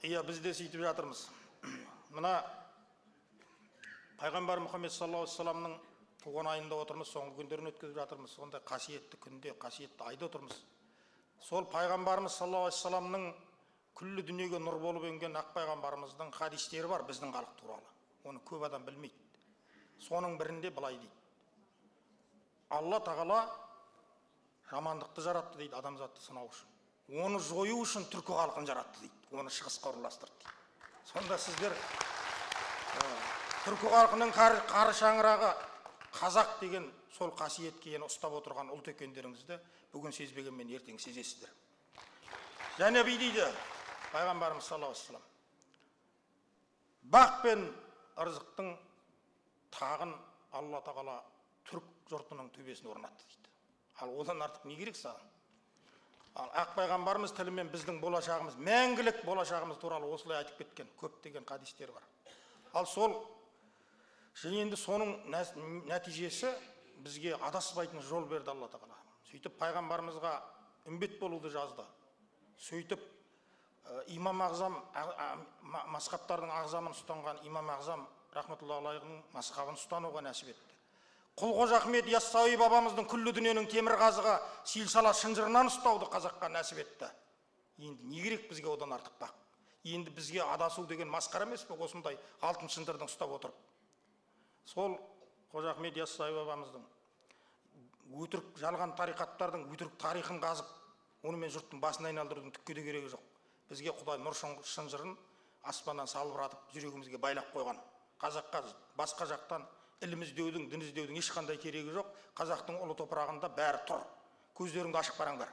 Иә, біз де сөйтіп жатырмыз. Мына пайғамбар Мұхаммед саллаллаху алейхи вассаламның туған айында отырмыз, соңғы күндерін өткізіп жатырмыз. Сондай қасиетті күнде, қасиетті айда отырмыз. Сол пайғамбарымыз саллаллаху алейхи вассаламның күллі дүниеге нұр болып енген ақ пайғамбарымыздың хадистері бар біздің халық туралы. Оны көп адам білмейді. Соның бірінде былай дейді: Алла тағала жамандықты жаратты дейді, адамзатты сынау үшін. Оны жою үшін түркі халқын жаратты дейді, оны шығысқа орналастырды дейді. Сонда сіздер түркі халқының қары шаңырағы қазақ деген сол қасиетке ені ұстап отырған ұлт екендеріңізді бүгін сезбегенмен ертең сезесіздер. Және бүй дейді пайғамбарымыз саллаллаху алейхи вассалам, бақ пен ырзықтың тағын Алла тағала түрік жұртының төбесіне орнатты дейді. Ал одан артық не керек саған? Ал ақ пайғамбарымыз тілімен біздің болашағымыз, мәңгілік болашағымыз туралы осылай айтып кеткен көптеген хадистер бар. Ал сол және енді соның нәтижесі бізге адаспайтын жол берді Алла тағала. Сөйтіп пайғамбарымызға үмбет болуды жазды. Сөйтіп имам ағзам, мазхабтардың ағзамын ұстанған имам ағзам рахматуллахи алейхінің мазхабын ұстануға нәсіп етті. Құл Қожа Ахмет Яссауи бабамыздың күллі дүниенің темір қазығы силсала шынжырынан ұстауды қазаққа нәсіп етті. Енді не керек бізге одан артық бақ? Енді бізге адасу деген масқара емес пе, осындай алтын шынжырдың ұстап отырып? Сол Қожа Ахмет Яссауи бабамыздың өтірік жалған тариқаттардың өтірік тарихын қазып, онымен жұрттың басын айналдырудың түкке де керегі жоқ. Бізге Құдай нұр шынжырын аспаннан салбыратып жүрегімізге байлап қойған. Қазаққа басқа жақтан ілім іздеудің, дін іздеудің ешқандай керегі жоқ. Қазақтың ұлы топырағында бәрі тұр. Көздеріңді ашып қараңдар.